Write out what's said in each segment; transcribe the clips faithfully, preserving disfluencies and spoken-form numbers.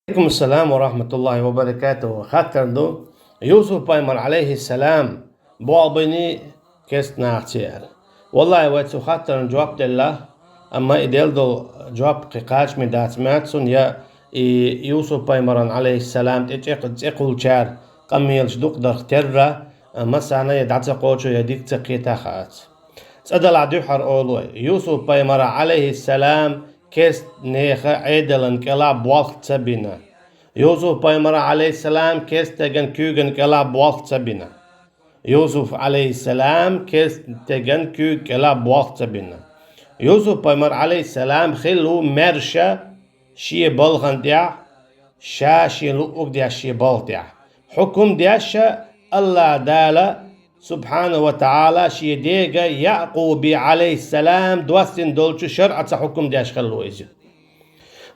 Алейкум ассалам ва рахматуллахи ва баракатуху. Хаттар ду: Юсуф пайхамар, алейхиссалам, болх бийний керста нахаца аьлла. Валлахи, вай цу хаттарна жоп делла, амма и делла долу жоп кхин кхачаме дац моьтту суна, я и Юсуф пайхамаран, алейхиссалам, тӀе цӀе-, цӀе кхуллучара къамелаш дукха дарх терра, массарна я дӀа ца кхочу, я дика ца кхета хаац. Цкъа-делахь дуьххьара олу вай: Юсуф пайхамара, алейхиссалам, керста нехан Ӏедалан кӀелахь болх ца бина. Юсуф пайхамара, алейхиссалам, керста стеган куьйган кӀелахь болх ца бина. Юсуф, алейхиссалам, керста стеган куьйга кӀелахь болх ца бина. Юсуф пайхамар, алейхиссалам, хилла ву маьрша шен балхана тӀехь, ша шен луъург деш шен балха тӀехь. Хьукум деш АллахӀ Дала, субхьанаху ва таӀала, шен дега Якъубе, алейхиссалам, доссина долчу шарӀаца хьукум деш хилла ву иза.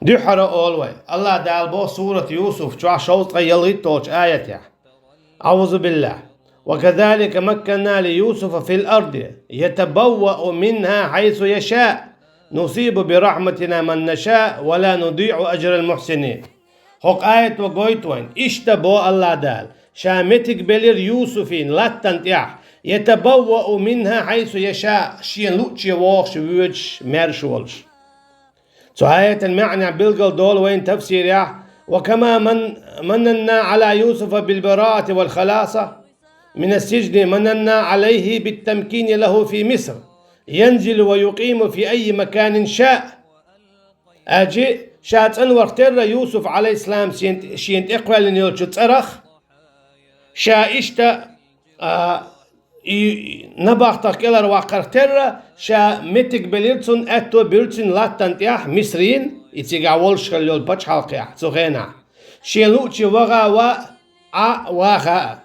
Дуьххьара олу вай, АллахӀ Дала боху сурат Юсуф чохь шовзткъе ялхитталгӀачу аятехь: أعوذ بالله. وكذلك مكنا ليوسف في الأرض يتبوأ منها حيث يشاء نصيب برحمتنا من نشاء ولا نضيع أجر المحسنين. ХӀокху аято гойту вайн: иштта боху АллахӀ Дала, ша меттиг белира Юсуфин латтана тӀехь, يتبوأ منها حيث يشاء, шена луъуче вогӀуш, воьдуш, маьрша волуш. Цу аятан маьӀна билгал долу вайн тафсирехь: وكما من مننا على يوسف بالبراءة والخلاص من السجن مننا عليه بالتمكين له في مصر ينزل ويقيم في أي مكان شاء. Аьлчи, ша цӀанварх терра Юсуф, алейхиссалам, шен, шен тӀекхоьллина йолчу цӀарах, ша иштта, а, и набахтах кӀелхьарваккхарх терра, ша меттиг белира цунна, аьтто бира цуьнан латтана тӀехь Мисрин, и цигахь волуш хилла йолу пачхьалкхехь, цу хенахь. Шен луъуче ваха а, Ӏа а ваха а.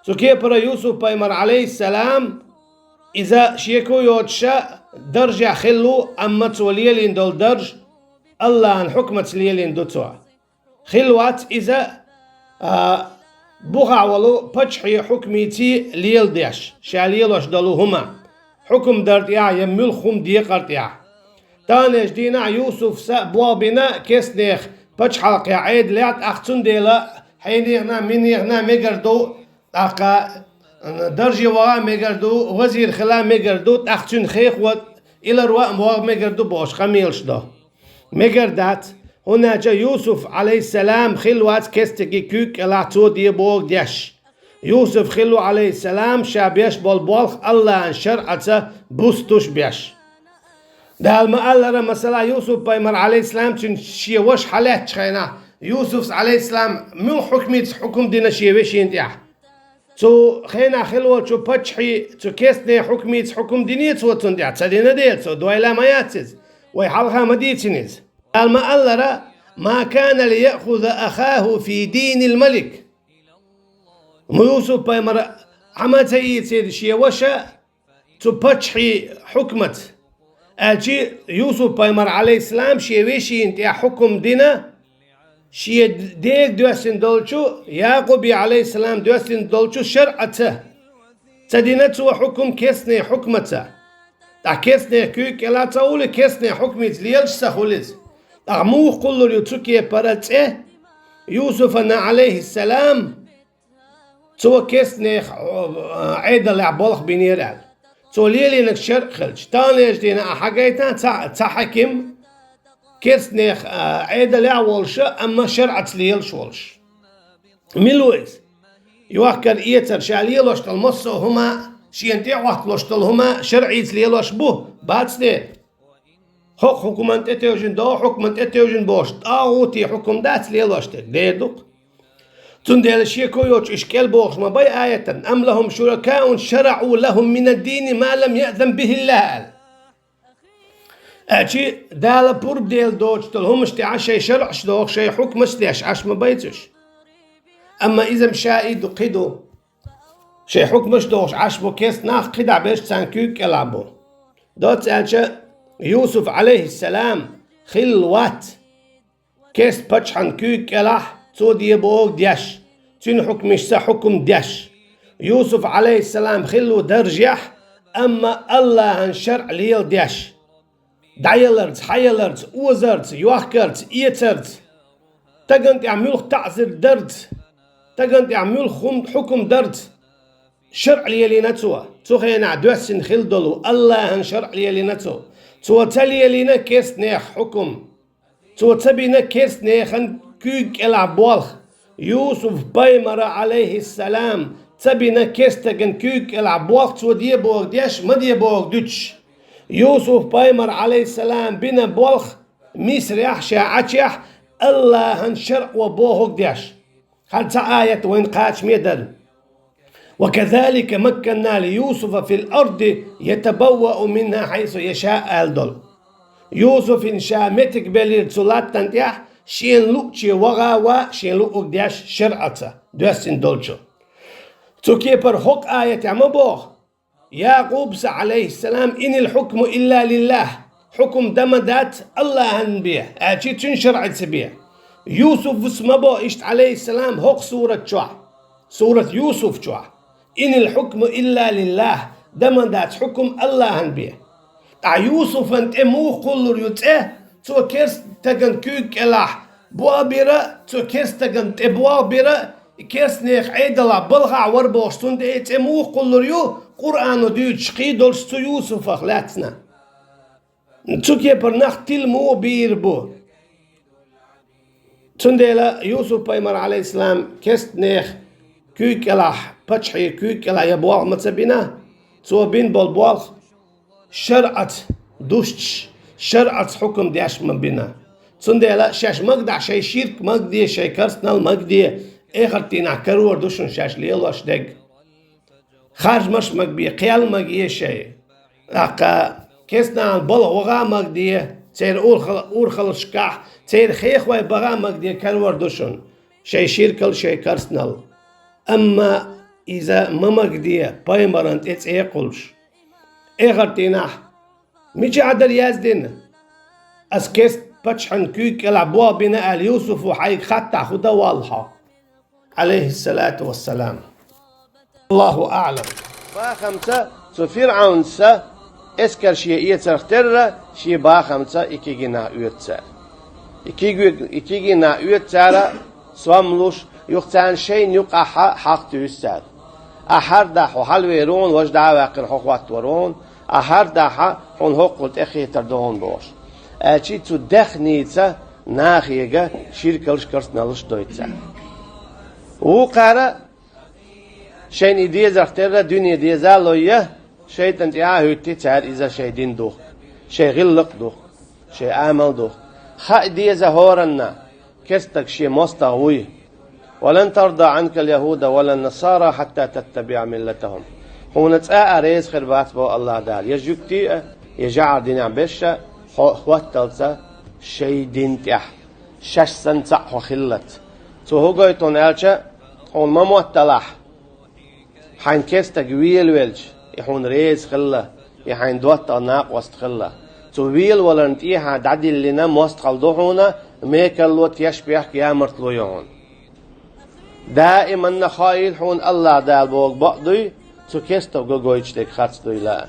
Цу кепара Юсуф пайхамар, алейхиссалам, иза шеко йоцуша даржехь хилла ву, амма цо лелийна долу дарж АллахӀан хьукмаца лелийна ду цо. Хилла вац иза, а, бухахь волу паччахье хьукмийций леладеш, ша лелош долу хӀума, хьукмдар тӀехь я муьлхха хӀума декъар тӀехь. Таханлерчу дийнахь Юсуфса болх бина кестнех пачхьалкхехь Ӏедалехь, тӀаккха цундела хьенехна, минехна мегар ду, тӀаккха дарже ваха мегар ду, вазир хила мегар ду, тӀаккха цуьнан хехо, илар ваха мегар ду бохуш къамелаш до. Мегар дац, хӀунда аьлча Юсуф, алейхиссалам, хилла вац кестиге куьйга кӀелахь цо де бохург деш. Юсуф хилла ву, алейхиссалам, ша беш болу болх АллахӀан шарӀаца бустуш беш. Дала ма-аллара, масала, Юсуф пайхамар, алейхиссалам, цуьнан шен ваша хьалаьттачу хенахь, Юсуфс, алейхиссалам, муьлха хьукмийца хьукум дина шен вешина тӀехь? Цу хенахь хилла волчу паччахье, цу кестне хьукмийца хьукум дине цо цунна тӀехь? Ца дина дела, цо дойла ма яц иза. Вай хьалха ма дийцина иза. Дала ма-аллара: ما كان ليأخذ أخاه في دين الملك. Юсуф пайхамар хьама ца ийцира шен ваша цу паччахье хьукмаца. Аьлчи Юсуф пайхамар, алейхиссалам, шен вешина тӀехь хьукум дина, шен дега доьссина долчу, Якъубе, алейхиссалам, доьссина долчу шарӀаца. Ца дина цо хьукум кестне хьукмаца. ТӀаккха кестне куьйга кӀелахь ца хуьлу, кестне хьукмийца лелаш ца хуьлу иза. ТӀаккха муха кхуллур ю цу кепара цӀе Юсуфана, алейхиссалам, цо кестнех, а, Ӏедалехь болх бинера аьлла? Цо лелийнарг шарӀ хилча, таханлерчу дийнахь ахь хьагайтахь цхьа, цхьа хьаким кестнех, а, Ӏедалехь а волуша, амма шарӀаца лелаш волуш. Мила ву иза? Йохкар-эцар, ша лелош долу массо а хӀума, шена тӀехӀотталуш долу хӀума шарӀица лелош бу, бац те? ХӀокху хьукман тӀетевжина, доху хьукман тӀетевжина бохуш, тӀагӀути хьукум дац лелош дерг, дер ду-кх. Цундела шеко йоцуш уьш кӀел бохуш ма бай аятан: أم لهم شركاء شرعوا لهم من الدين ما لم يأذن به الله, аьлла. Аьлчи Дала пурба дела доцуш долу хӀумаш тӀехь шайн шарӀаш доху, шайн хьукмаш деш Ӏаш ма байца уьш. Амма иза-м ша и ду, кхин ду. Шайн хьукмаш дохуш Ӏаш бу кестнах, кхидӀа берш царна куьйга кӀелахь бу. Доцца аьлча, Юсуф, алейхиссалам, хилла вац кест паччахьан куьйга кӀелахь, цо де бохург деш, цуьнан хьукмашца хьукум деш. Юсуф, алейхиссалам, хилла ву даржехь, амма АллахӀан шарӀ леладеш. ДӀаяларца, хьаяларца, озарца, йохкарца, эцарца. Таган тӀехь муьлха таӀзир дарца, таган тӀехь муьлха хӀум-, хьукум дарца шарӀ лелийна цо. Цу хенахь доьссина хилла долу АллахӀан шарӀ лелийна цо. Цо ца лелийна керстанех хьукум. Цо ца бина керстанехан куьйга кӀелахь болх. Юсуф-пайхамара, Ӏалайхиссалам, ца бина керстаган куьйга кӀелахь болх, цо де бохург деш, ма де бохург дуьтуш. Юсуф-пайхамара, Ӏалайхиссалам, бина болх Мисрехь ша Ӏачехь АллахӀан шарӀо бохург деш. Хьан цхьа аят вайн кхачаме дара. «وكذلك مكنا ليوسف في الأرض يتبوأ منها حيث يشاء», аьлла долу. Юсуфин ша меттиг белира цу латтан тӀехь, шена луъуче ваха а ван, шена луъург деш шарӀаца, доьссина долчу. Цу кепара хӀокху аятехь ма боху: «Якъубса, Ӏалайхиссалам, инил хьукму илла лиллахь», хьукум дан ма дац АллахӀан бен, аьлчи цуьнан шарӀаца бен. Юсуфас ма бо иштта, Ӏалайхиссалам, хӀокху сурат чохь, сурат Юсуф чохь: «Инил хьукму илла лиллахь», дан ма дац хьукум АллахӀан бен. Ткъа Юсуфан тӀе муха кхуллур ю цӀе, цо керстаган куьйга кӀелахь болх бира, цо керстаган тӀе болх бира, и керстанех Ӏедалахь балхахь вара бохуш, цунна тӀе и цӀе муха кхуллур ю, Къуръано дуьйцуш кхин долуш цу Юсуфах лаьцна? Цу кепара нах тила муха бийр бу? Цундела Юсуф-пайхамар, Ӏалайхиссалам, керстанех куьйга кӀелахь, паччахье куьйга кӀелахь я болх ма ца бина, цо бина болу болх шарӀаца дустуш, шарӀаца хьукум деш ма бина. Цундела шаьш магадахь шайн ширк магаде, шайн керстанал магаде, эхарт дийнахь карор ду шуна шаьш лелош дерг. Харжамаш магабе, кхел маге шайн. ТӀаккха керстанална балха ваха а магаде, церан урхал-, урхаллашкахь, церан хехой баха а магаде, карор ду шуна шайн ширкал, шайн керстанал. Амма иза ма магаде пайхамаран тӀе цӀе а кхуллуш. Эхарт дийнахь мичахь дара яздина: «Ас керста паччахьан куьйга кӀелахь болх бина», аьлла, Юсуфа хьайга хаттахь хӀун дан воллу хьо? Ӏалайхиссалату вассалам. Аллаху аълам. Бахамца цу ФирӀавнца эскар шен эцарх терра, шен бахамца и кегий нах оьцу цара. И кегий, и кегий нах оьцу цара, сом луш, юха царна шайна юкъахь хьалха туьйсу цара. Ахьа хӀара дахь хьо хьалавер ву хьуна, важа дӀа а ваьккхина хьо хӀоттавар ву хьуна, ахьа хӀара дахь хьуна хӀокхул тӀекхетар ду хьуна бохуш. Аьлчи цу даьхница нахега ширкалш, керстаналш дойту цара. Вукхара шайна и дезарх терра дуьне деза а лойя, шайтӀан тӀе а хӀуьттий цара иза шайн дин духку, шайн гӀиллакх а духку, шайн амал а духку. Хаа деза хӀоранна, керстаг шен мостагӀа вуй. «ولن ترضى عنك اليهود ولا النصارى حتى تتبع ملتهم». Хьуна цкъа а реза хир бац боху Аллах Дала, я жуьгтий а, я жӀар динехь берш а, хьо хӀотталца шайн дин тӀехь, шаьш санна цхьаъ хьо хиллалц. Цо хӀун гойту хьуна аьлча, хьуна ма мотталахь, хьайн керстаг велавелча, и хьуна реза хилла, и хьайн доттагӀа накъост хилла. Цу велаваларна тӀехьа дӀадиллина мостагӀалла ду хьуна, мекарло, тешнабехк, ямартло ю хьуна. Даиманна хаийла хьуна Аллах Дала боху бакъ дуй, цу керстаго гойтуш дерг харц дуйла а.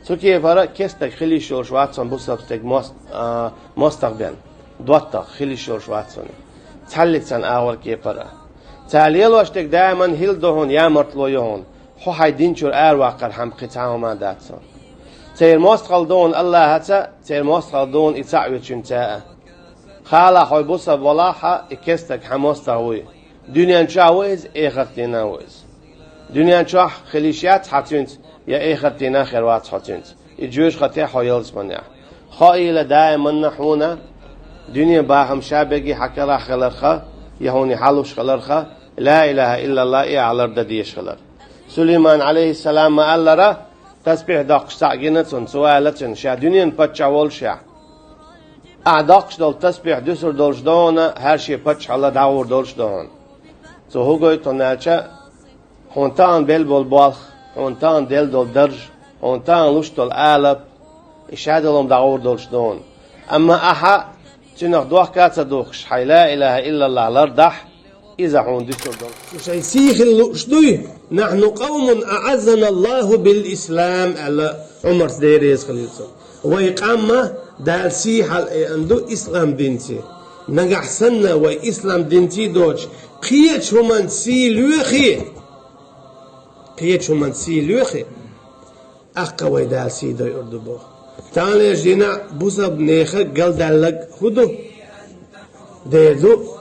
Цу кепара керстаг хила йиш йолуш вац хьуна бусалба стеган мост-, а, мостагӀа бен, доттагӀа хила йиш йолуш вац хьуна. Цхьаллиг царна агӀор кепара. Цара лелош дерг даиман хӀилла ду хьуна, ямартло ю хьуна. Хьо хьайн дин чуьра араваккхархьама кхин цхьа хӀума дац хьуна. Церан мостагӀалла ду хьуна Аллахьаца, церан мостагӀалла ду хьуна и цхьаъ вечуьнца а. Хала хьо бусалба валахь а, и керстаг хьан мостагӀа вуй. Дуьнен чохь ву иза, эхарт дийнахь ву иза. Дуьнен чохь хила йиш яц хьан цуьнца, я эхарт дийнахь хир вац хьо цуьнца. И жоьжахатехь хьо ялсаманехь. Хаийла даиманна хьуна дуьнен бахам ша берриге хьан карахь хиларх, я хьуна и хьалуш хиларх, ла илаха иллаллах и ахь лардан дезаш хилар. Сулайман, Ӏалайхиссалам, ма-аллара, тасбихь доккхуш цхьаъ гина цунна, цо аьлла цуьнга, ша дуьненан паччахь воллушехь, ахь доккхуш долу тасбихь дуьсур долуш ду хьуна, хӀара шен паччахьалла дӀагӀур долуш ду хьуна. Цо хӀун гойту хьуна аьлча, хьуна тахана белла болу болх, хьуна тахана делла долу дарж, хьуна тахана луш долу алап, и шадолу хӀума дӀагӀур долуш ду хьуна. Амма ахьа цуьнах дохка а ца духкуш, хьайн ла илаха иллаллах лардахь, иза хьуна дуьсур долу. Шу шайн сий хила лууш дуй? «Нахьну къавмун аӀаззана Аллаху бил ислам», аьлла, Ӏумарс, Дела реза хилийла цунна. Вай къам а Дала сий хьала айина ду ислам динца. Нагахь санна вай ислам динций доцуш, кхечу хӀуманца сий лоьхий, кхечу хӀуманца сий лоьхий, аккха вай Дала сий дойур ду боху. Таханлерчу дийнахь бусалба нехан галдаьлларг хӀун ду? Дера ду: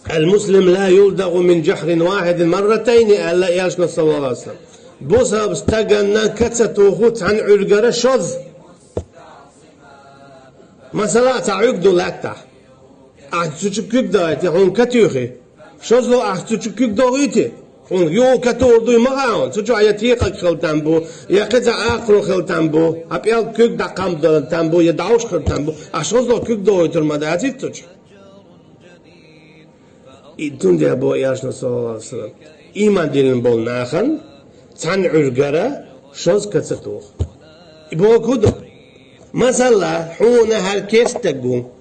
«Ал-муслим ла юлдагӀу мин жахьрин вахьидин марратайни», аьлла Элчано, саллаллаху алейхи ва саллям. Бусалба стаганна ка ца туху цхьана Ӏуьргара шозза. Масала, цхьа Ӏуьрг ду лаьттахь. Ахьа цу чу куьг дахийти, хьуна ка туьйхи. Шозза ахьа цу чу куьг дохийти, хьуна юха ка тухур дуй ма хаьа хьуна. Цу чохь я текхаг хила там бу, я кхин цхьа акхаралла хила там бу, хьан пӀелг куьг дӀакхамдала там бу, я дӀовш хила там бу. Ахьа шозза куьг дохуьйтур ма дацийти цу чу. И цундела боху Элчано, саллаллаху алейхи ва саллям, ийман диллина болу нахана цхьана Ӏуьргара шозза ка ца туху. И бохург хӀун ду? Масала, хьуна хӀара керстаг ву.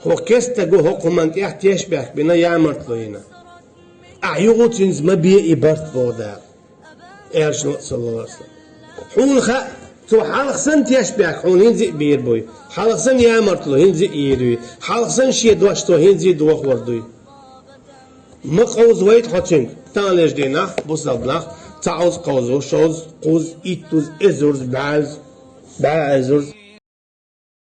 ХӀокху керстаго хӀокху хӀуманна тӀехь тешнабехк бина, ямартло йина. Ахьа юха цуьнца ма бе и барт, боху Дала. Элчано, саллаллаху алейхи ва саллям. Хьуна хаьа, цо хьалха санна тешнабехк хьуна хӀинца а бийр буй, хьалха санна ямартло хӀинца а йийр юй, хьалха санна шен дош цо хӀинца а дохор дуй. Ма къовзавайта хьо цуьнга. Таханлерчу дийнахь бусалба нах цхьаъуза кховзо, шозза, кхузза, иттуза, эзарза, бӀозза, бӀе эзарза.